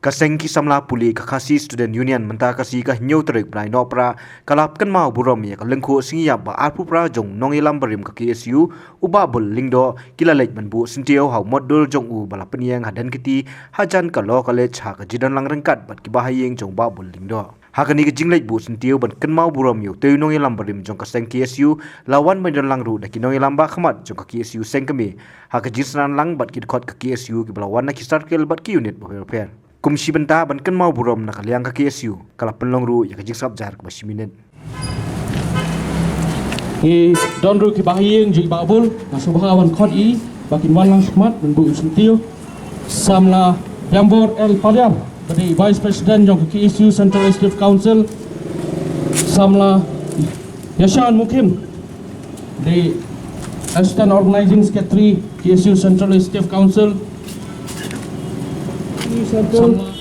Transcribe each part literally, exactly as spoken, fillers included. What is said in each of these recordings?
Ka seng ki samla pule ka Khasi Student Union mynta ka sngi ka hynñiew tarik bnai Nohprah ka la kynmaw burom ïa ka lyngkhuh sngi ïap ba arphew phra jong u nongïalam barim ka K S U u Bah Bull Lyngdoh, ki la leit ban buh syntiew ha u mot dur jong u ba la pynïeng ha Dhankheti hajan ka Law College ha ka jingdon lang ryngkat bad ki bahaïing jong u Bah Bull Lyngdoh. Ha kane ka jingleit buh syntiew ban kynmaw burom ïa utei u nongïalam barim jong ka seng K S U, la wan ban don lang ruh da ki nongïalam ba khmat jong ka K S U seng kmie, ha ka jingsynran lang bad ki dkhot ka K S U kiba la wan na ki circle bad ki unit bapher bapher. Kum shi bynta ban kynmaw burom na ka liang ka K S U, ka la pynlong ruh ïa ka jingsngap jar kaba shi minit. Ngi don ruh ki bahaïing jong i Bah Bull, nga sngewbha ban khot i ba kin wan lang shakhmat ban buh syntiew. Samla Biambor L Padiar, ba dei Vice President jong ka K S U Central Executive Council. Samla Yashan Mukim, dei Assistant Organizing Secretary, K S U Central Executive Council. Samla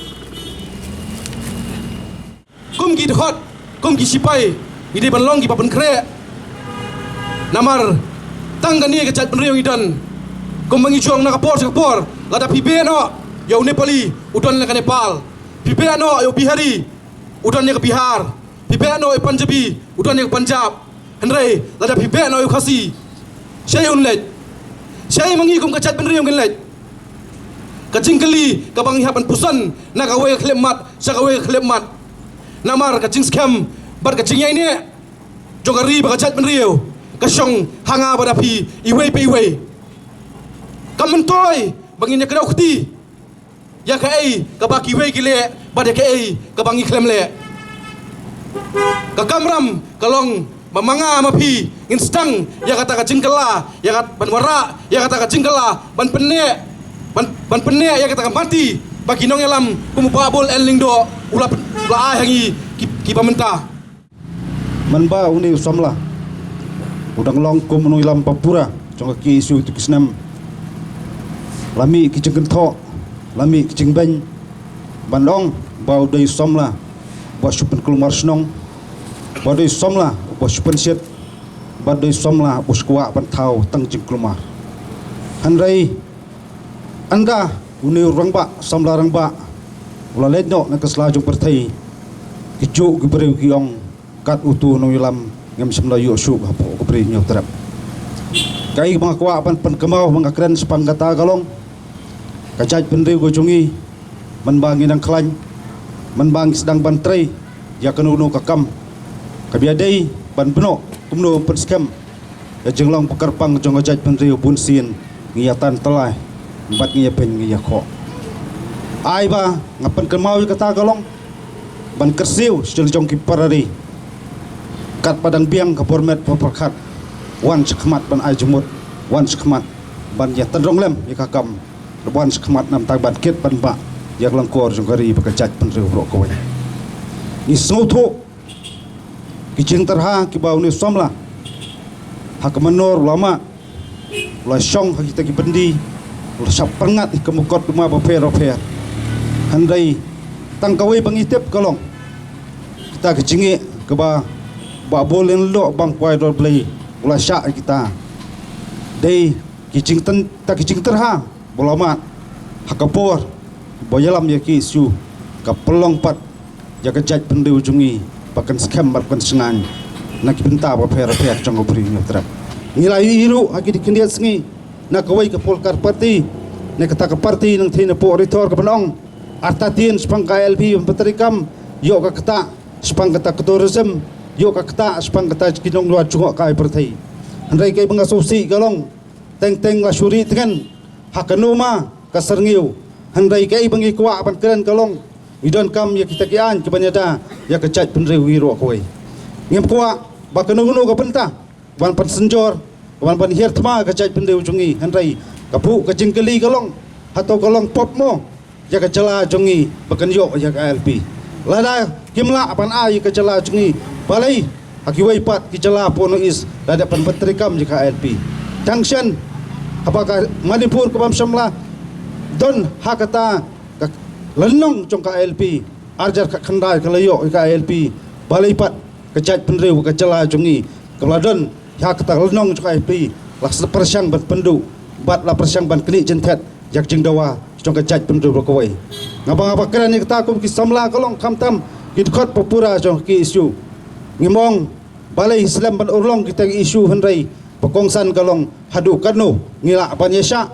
Kum ki dkhot, kum ki sipai, ngi dei ban long kiba pynkhreh. Namar tang kane ka jaitbynriew ngi don. Kumba ngi ju ong na ka por sha ka por, lada phi beh noh ïa u Nepali, u don ïa ka Nepal. Phi beh noh ïa u Bihari, u don ïa ka Bihar. Phi beh noh ïa u Punjabi, u don ïa ka Punjab. Hynrei lada phi beh noh ïa u Khasi, shaei un leit? Shaei ma ngi kum ka jaitbynriew ngin leit? Ka jingkylli kaba ngi hap ban puson na kawei ka khyllipmat sha kawei ka khyllipmat. Namar ka jingskhem bad ka jingïaineh jong ka ri bad ka jaitbynriew ka shong ha nga bad ha phi iwei pa iwei. Kam myntoi ba ngin ïakdew kti ïa kaei kaba kiwei ki leh bad ïa kaei kaba ngi khlem leh. Ka kamram ka long ba ma nga ma phi ngin sdang ïa kata ka jingkylla, ïa kat ban wanrah ïa kata ka jingkylla, ban pynneh, ban, ban pynneh ïa kata ka mati ba ki nongïalam kum u Bah Bull N Lyngdoh u la pyn-, u la ai ha ngi ki, kiba mynta. Mynba une u samla u dang long kum u nongïalam ba pura jong ka K S U tu ki snem, la mih ki jingkynthoh, la mih ki jingbeiñ ban ong ba u dei u samla ba shu pynkulmar shnong, ba u dei u samla ba shu pynshit, ba u dei u samla ba shu kwah ban thaw tang jingkulmar. Hynrei ynda une u rangbah, samla rangbah, u la leit noh na ka sla jong pyrthei, ki juh ki briew ki ong, kat utu u nongïalam ngim shym la ïoh shuh hapoh ka Bri Hynñiewtrep. Kaei ba nga kwah ban pynkynmaw, ba nga kren shaphang kata ka long, ka jaitbynriew ka jong ngi, mynba ngi nang khlaiñ, mynba ngi sdang ban trei ïa kano kano ka kam, ka bym dei ban bynnoh kumno ban pynskhem ïa ka jinglong ba kyrpang jong ka jaitbynriew, bunsien ngi ïa tan tyllai bad ngi ïa beiñ, ngi ïa khoh. Ai ba nga pynkynmaw ïa kata ka long ban kyrsiew sha la jong ki para ri, katba dang biang ka por met por pyrkhat, wan shakhmat ban ai jingmut, wan shakhmat ban ïa tynrong lem ïa ka kam, wan shakhmat namar ban kit ban bah ïa ka lyngkor jong ka ri bad ka jaitbynriew baroh kawei. Ngi sngewthuh ki jingtyrha kiba une u samla ha ka mynnor u la mad, u la shong ha kita ki byndi, u la shah pynngat ïa ka mukotduma bapher bapher. Hynrei tang kawei ba ngi tip ka long, kita ki jingeh kiba Bah Bull Lyngdoh, Bah Kwai Dor Blei u la shah ïa kita, dei ki jingtyn-, kita ki jingtyrha ba la mad ha ka por ba ïalam ïa ka K S U, ka pynlong pat ïa ka jaitbynriew jong ngi ba kan skhem bad kan shngaiñ na ki bynta bapher bapher jong ka Bri Hynñiewtrep. Ngi la ïohi ruh ha ki khyndiat sngi na kawei ka political party, na kata ka party nangthie na pdeng Ri Thor, ka ban ong artatien shaphang ka I L P ban pyntreikam, ïoh ka ktah shaphang kata ka tourism, ïoh ka ktah shaphang kata ki nonglwar jngohkai pyrthei. Hynrei kaei ba nga sngewsih ka long, teng teng la shu rieh tngen ha kano ma ka syrngiew. Hynrei kaei ba ngi kwah ban kren ka long, ngi donkam ïa kita ki aiñ kiban ïada ïa ka jaitbynriew baroh kawei. Ngim kwah ba kano kano ka bynta ban pynsynjor, ban, ban hiar thma ka jaitbynriew jong ngi. Hynrei ka buh ka jingkylli ka long, hato ka long pop mo ïa ka jylla jong ngi ba kan ïoh ïa ka I L P? Lada kim lah ban ai ïa ka jylla jong ngi, balei ha kiwei pat ki jylla hapoh North East la dep ban pyntreikam ïa ka I L P? Tang shen haba ka Manipur ka bym shym la don ha kata ka lynnong jong ka I L P, ar hajar khatkhyndai ka la ïoh ïa ka I L P, balei pat ka jaitbynriew, ka jylla jong ngi kaba la don ha kata ka lynnong jong ka I L P la pyrshang ban pynduh bad la pyrshang ban knieh jingthet ïa ka jingdawa jong ka jaitbynriew baroh kawei. Nga ba nga ba kren ïa kata kum ki samla ka long khamtam ki dkhot ba pura jong ki issue. Ngi mong balei slem ban urlong kita ki issue hynrei ba kongsan ka long haduh katno ngi lah ban ïashah,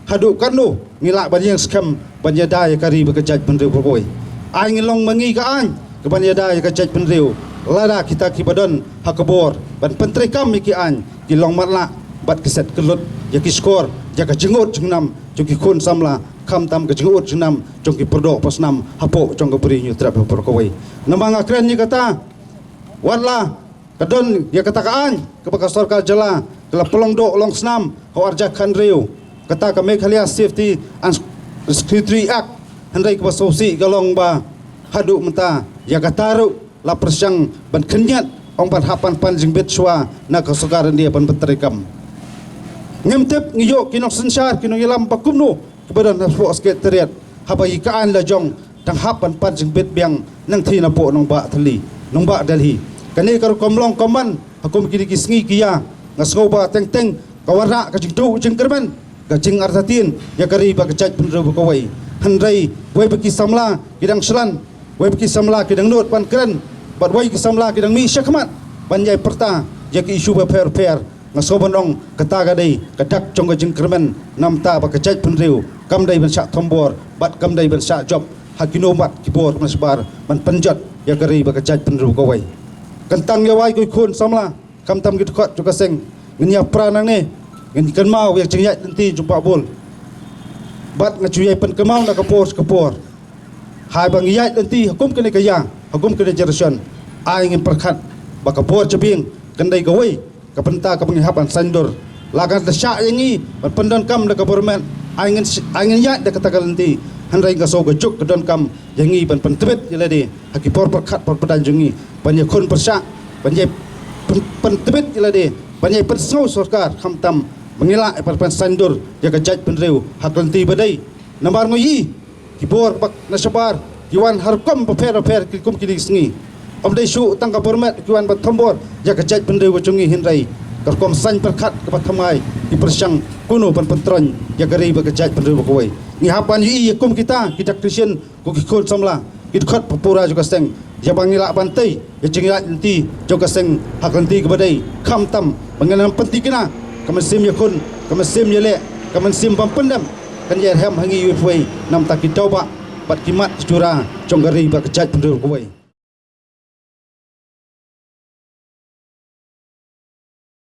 haduh katno ngi lah ban ïeng skhem ban ïada ïa ka ri bad ka jaitbynriew baroh kawei. Ai ngi long ma ngi ka aiñ ka ban ïada ïa ka jaitbynriew. Lada kita ki ba don ha ka bor ban pyntreikam ïa ki aiñ ki long matlah bad ki set kyllut ïa ki shkor ïa ka jingud jingnam jong ki khun samla khamtam ka jingud jingnam jong ki pyrdoh pasnam hapoh jong ka Bri Hynñiewtrep baroh kawei. Namar nga kren ïa kata, wat la ka don ïa kata ka aiñ kaba ka sorkar jylla ka la pynlong doh long snam ha u arhajar khathynriew, kata ka Meghalaya Safety and Security Act, hynrei kaba sngewsih ka long ba haduh mynta ïa kata ruh la pyrshang ban khynñiat ong ban hap ban pan jingbit shuwa na ka sorkar India ban pyntreikam. Ngim tip ngi ïoh ki nongsynshar ki nongïalam ba kumno kiba don hapoh Secretariat haba ïa ka aiñ la jong dang hap ban pan jingbit biang nangthie napoh nongbah Delhi, nongbah Delhi. Kane ka rukom long kumban ha kum kine ki sngi ki ïa, nga sngew ba teng teng ka wanrah ka jingduh jingkyrmen ka jingartatien ïa ka ri bad ka jaitbynriew baroh kawei. Hynrei wei ba ki samla ki dang shlan, wei ba ki samla ki dang nud ban kren bad wei ki samla ki dang mih shakhmat ban ïai pyrta ïa ki issue bapher bapher. Nga sngew ban ong kata ka dei ka dak jong ka jingkyrmen namar ba ka jaitbynriew kam dei ban shah thombor bad kam dei ban shah jop ha kino mat ki bor ban shbar ban pynjot ïa ka ri bad ka jaitbynriew kawei. Kyntang ïa wei ki khun samla khamtam ki dkhot jong ka seng, ngin ïa pra nangne, ngin kynmaw ïa ka jingïaid lynti jong Bah Bull. Bad nga ju ïai pynkynmaw na ka por sha ka por, haba ngi ïaid lynti ha kum kane ka ïa, ha kum kane ka generation, ai ngin pyrkhat ba ka por jabieng kan dei kawei ka bynta kaba ngi hap ban saiñdur. La kan da shah ïa ngi ban pyndonkam da ka bor met, ai ngin sh-, ai ngin ïaid da kata ka lynti. Hynrei nga sngew ka juk ka donkam ïa ngi ban pyntbit ïa lade ha ki por pyrkhat por pyrdan jong ngi ban ïakhun pyrshah, ban ïai pyn-, pyntbit ïa lade, ban ïai pynsngew sorkar khamtam ba ngi lah ban pynsaiñdur ïa ka jaitbynriew ha ka lynti ba dei. Namar ngi ïohi ki bor ba na shabar ki wan ha rukom bapher bapher ki kum kine ki sngi. Ym dei shuh tang ka bor met ki wan ban thombor ïa ka jaitbynriew ka jong ngi hynrei ka rukom saiñ pyrkhat kaba thymmai ki pyrshang kumno ban pyntroiñ ïa ka ri bad ka jaitbynriew baroh kawei. Ngi hap ban ïohi ïa kum kita ki dak ki shin, ko ki khun samla, ki dkhot ba pura jong ka seng, ïa ba ngi lah ban tei ïa ka jingïaid lynti jong ka seng ha ka lynti kaba dei, khamtam ba ngin ym pynthikna ka mynsiem ïakhun, ka mynsiem ïaleh, ka mynsiem bym pyndem kan ïarhem ha ngi iwei pa iwei namar ki daw ba bad ki mat ki jura jong ka ri bad ka jaitbynriew kawei.